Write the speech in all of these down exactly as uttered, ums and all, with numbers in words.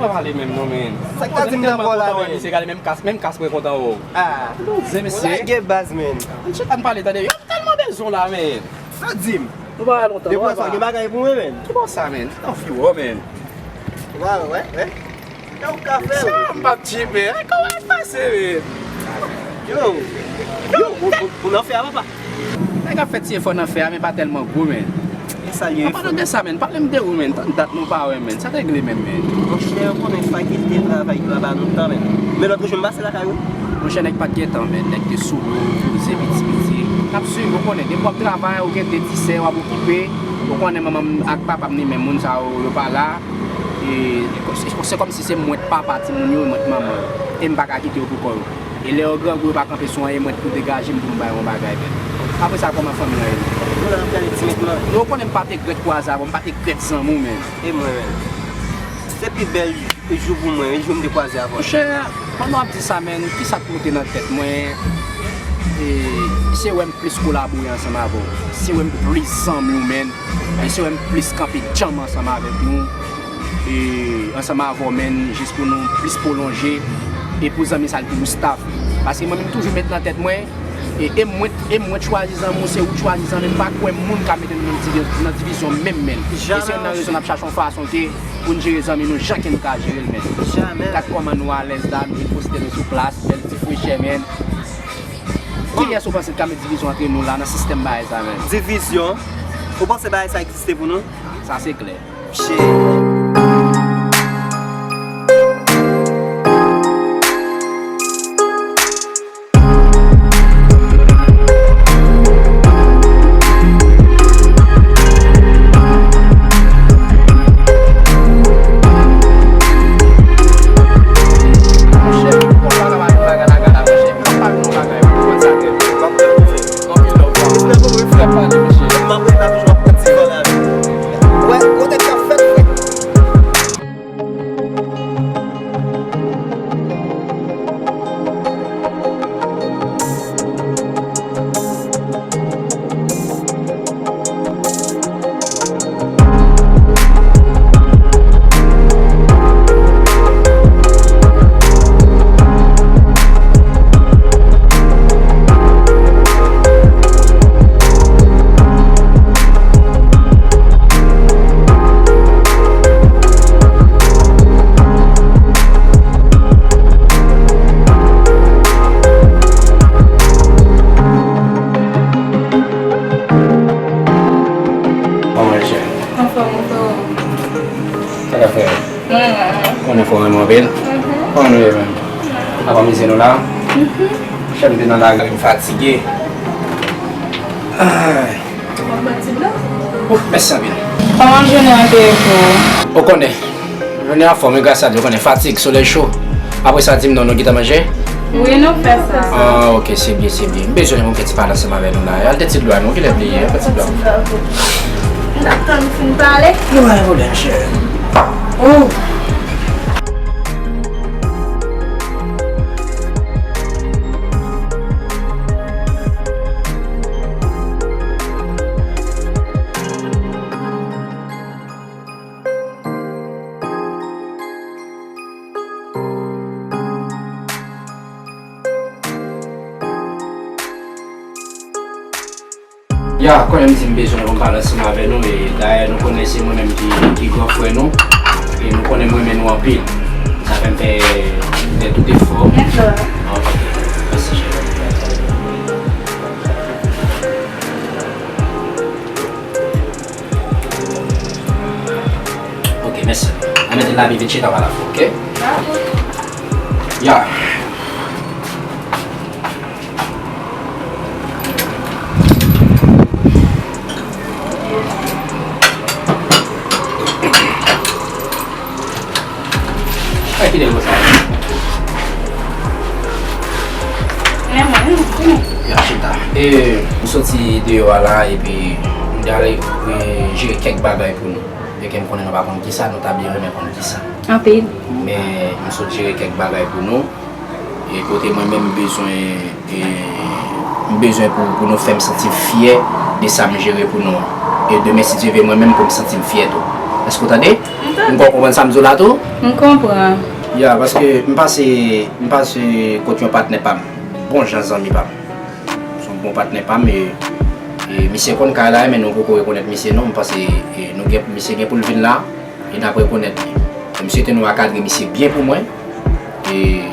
Pa pale menm non, men. Sa k ta di m nan kò la, men? Misye gade menm kas, menm kas mwen kontan wè w. Ah. Ou zen, mesye. Ou lage baz, men. Ann chita n pale, tande. Yo, m tèlman bezwen w la, men. Sa di m? Nou pa wè lontan, nou pa wè. Depi sa, gen bagay pou mwen, men. Ki bò sa, men? Anvi wè w, men. Wè, wè, wè. Sa w ka fè, wi. M p ap tchipe. Kòman l pase, men? Yo, yo, ou, ou, ou nan fè a, papa? Nèg ap fè ti efò nan fè a, men pa tèlman gwo, men. E sa l ye, efò? An palan de sa, men, pale m de ou, men. Tann dat nou pa wè, men. Sa t regle menm, men? Monchè, ou konnen fakilte travay yo aba nou tan, men. Men lòt jou m pase lakay ou. Monchè, nèg pa t gen tan, men. Nèg te sou yo, poze, piti piti. N ap swiv, ou konnen. Depi w ap travay, ou gen de ti sè w ap okipe. Ou konnen manman m ak papa m, li menm, moun sa yo, yo pa la. E, se, se kòmsi se mwen k papa timoun yo, mwen k manman yo. E m pa ka kite yo pou kò yo. E lè yo grangou, yo pa kanpe sou anyen, mwen k pou degaje m pou m ba yo yon bagay, men. Apre sa, kòman fanmi an ye? Nou la, n ap gade ti met nan. Yo konnen m pa t regrèt kwaze avè w, m pa t regrèt zanmi w, men. E mwen, men. Se pi bèl jou pou mwen, wi, jou m te kwaze avè w. Monchè, pandan w ap di sa, men, kisa k moute nan tèt mwen? E, se wè m plis kolabore ansanm avè w. Se wè m plis zanmi w, men. E se wè m plis kanpe djanm ansanm avèk nou. E ansanm avè w, men, jis pou nou plis pwolonje. E pou zanmi sa, l toujou staff. Paske mwen menm toujou met nan tèt mwen, e, e mwen, e mwen t chwazi zanmi w, se ou t chwazi zanmi m, m pa kwè moun ka mete nou nan divi-, nan divizyon menm, men. E se youn nan rezon n ap chache yon fason ke pou n jere zanmi nou jan ke nou ka jere l, men. Gad kòman nou alèz la, nou vin poste nou sou plas, bèl ti frechè, men. Kiyès ou panse k ka met divizyon antre nou la nan sistèm bagay sa, men? Divizyon? Ou panse bagay sa egziste pou nou? Sa se klè. Shit. Kòman l chè? Anfòm ou tou. Sa k ap fèt? Mwen, mwen, mwen. Konnen fò renmen anpil. Mhm. Kòman nou ye menm? N ap anmize nou la? Mhm. Chè, m te nan lari, m fatige. Ay. W ap bwè ti dlo? Ouf, mèsi anpil. Kòman jounen an te ye pou ou? Ou konnen. Jounen an fòm, wi, gras a Dye, ou konnen, fatig, solèy cho. Apre sa, di m non, nou gentan manje? Wi, nou fè sa. Ah, ok, se byen, se byen. M bezwen yon fè ti pale ansanm avè nou la. Al tèt ti dlo a non, kilè bliye, yon fè ti dlo a. M t ap tann ou fin pale. Nou pa gen pwoblèm, cheri. Oh! Ya, konnen m di m bezwen yon pale ansanm avè nou, e dayè nou konnen se mwen menm ki, ki gran frè nou, e nou konnen m renmen nou anpil. Sa fè m fè, fè tout efò. Mèsi, cheri. Ok, mèsi. An mete lavi vit chita pa la, ok? Ya. Ay, kite l konsa. Ya chita. E, m soti deyò a la, epi m te ale, e, jere kèk bagay pou nou. Byenke m konnen nou pa konn kisa, nou ta byen renmen konn kisa. Anpil. Men, m sot jere kèk bagay pou nou. E kote mwen menm, m bezwen, e, m bezwen pou, pou nou fè m santi m fyè de sa m jere pou nou an. E demen, si Dye vle, mwen menm pou m santi m fyè tou. Èske w tande? M tande. M konn konprann sa m di w la tou? M konprann. Ya, paske m pase, m pase kot yon patnè pa m. Bon jan zanmi pa m. Se yon bon patnè pa m, e, e misye konn kay la, men nou poko rekonèt misye non. M panse, e, nou gen, misye gen pou l vin la, e n ap rekonèt li. E m swete nou akadre misye byen pou mwen. E,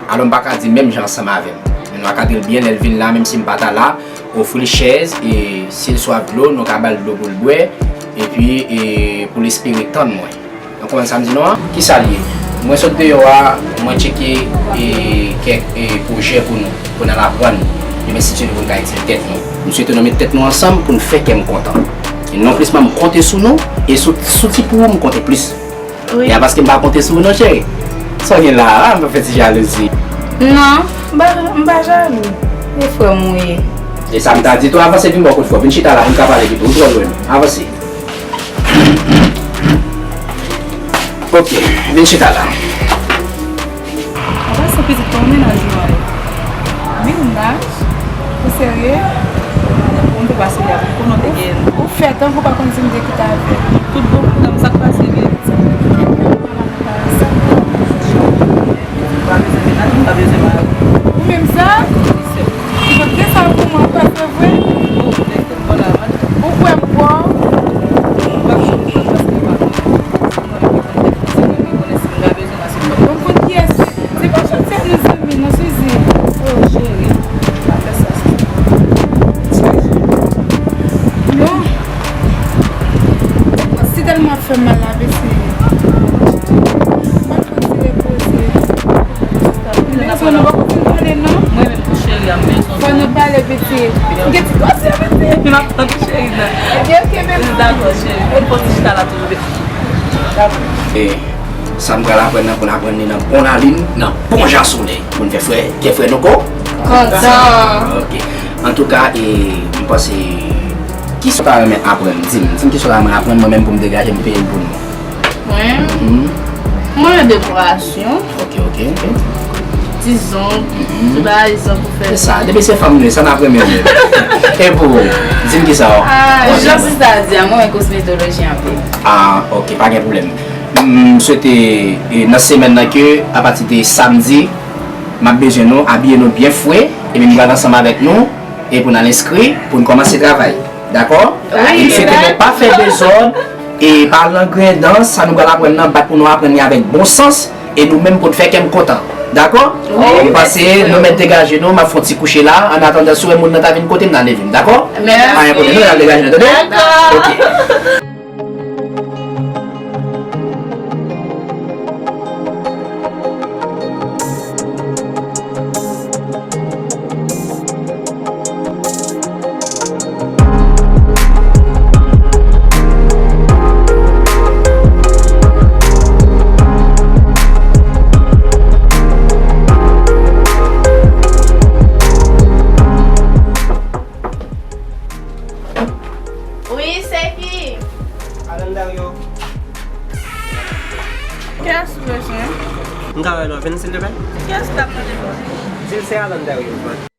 alò m pa ka di menm jan ansanm avè m. Men nou akadre l byen lè l vin la, menm si m pa ta la, ofri l chèz, e si l swaf dlo, nou ka ba l dlo pou l bwè, epi, e, pou l espere tann mwen. Nou konprann sa m di nou an? Kisa l ye? Mwen sot deyò a, mwen tcheke, e, kèk, e, pwojè pou nou, pou n al aprann, epi enstityone pou n ka itilize tèt nou. M swete nou met tèt nou ansanm pou n fè kè m kontan. E non plis mwen, m konte sou nou, e sou, sou ti pou ou, m konte plis. Wi. E a paske m pa konte sou ou non, cheri. Sa w gen la a, m pa fè ti jalouzi. Non, m pa, m pa jalou. E frè m ou ye. E sa m ta di tou, avanse vin bò kot frè w. Vin chita la, pou n ka pale pito. Ou twò lwen. Avanse. Ok, vin chita la. An pasan, pitit, kòman mennaj ou a ye? Mennaj? Ou serye? Ou m te pase a, pou konnen w te gen. Ou fè tankou w pa konn si m te kite avè l. Tout bon, madanm, sa k pase, byen? Sa k pase? Ou pa bezwen mennaj, ou pa bezwen mari. Ou menm sa? Wi, sè. Ou konn gen sa pou mwen, ou pa fè vre? Ou kwè m kwè w? Bon, konn kiyès se? Se pa chòt sè nou zanmi non, Suzy. Oh, cheri, pa fè sa, Suzy. Bon. Si tèlman ap fè m mal la, mesye. Pa fè ti repoze. Mesye, nou poko fin pale, non? Mwen menm tou, cheri, m bezwen. Fò nou pale, pitit. M gen ti kòse, pitit. M ap tann cheri nan. Ebyen, ok, bebe. Dakò, cheri. Ou fò ti chita la toujou, bebe. Dakò. E sa m pral aprann nan, pou n aprann li nan bon lalin, nan bon jan solèy. Pou n fè frè, kè frè nou ko? Kontan. Ok. Antouka, e, m panse, kisa w ta renmen aprann? Di m, di m kisa w ta renmen aprann, mwen menm pou m degaje m peye l pou nou. Mwen? Mhm. Mwen renmen dekorasyon. Ok, ok, ok. Ti zong, mhm, ti bagay zong pou fè. Se sa, depi se fanm nou ye, sa n ap renmen menm. E pou ou, di m kisa w? Ah, jan sista di a, mwen renmen kosmetoloji anpil. Ah, ok, pa gen pwoblèm. M swete, e, nan semèn nan ke, apati de samdi, m ap bezwen nou abiye nou byen fre, epi m pral ansanm avèk nou, e pou n al enskri, pou n kòmanse travay. Dakò? Wi. E m swete nou pa fè dezòd, e pa langredan, sa nou pral aprann nan, bat pou nou aprann li avèk bon sans, e nou menm pou n fè kè m kontan. Dakò? Wi. M panse nou mèt degaje nou, m ap fè yon ti kouche la, annatandan si w wè moun nan ta vin kote m, n a leve n, dakò? Mèsi. Pa gen pwoblèm, nou al degaje nou, tande? Dakò. Ok. Wi, se ki? Alan Dario. Kiyès ou bezwen? M ka wè lò vin, silvouplè? Kiyès k ap mande lò? Di l se Alan Dario.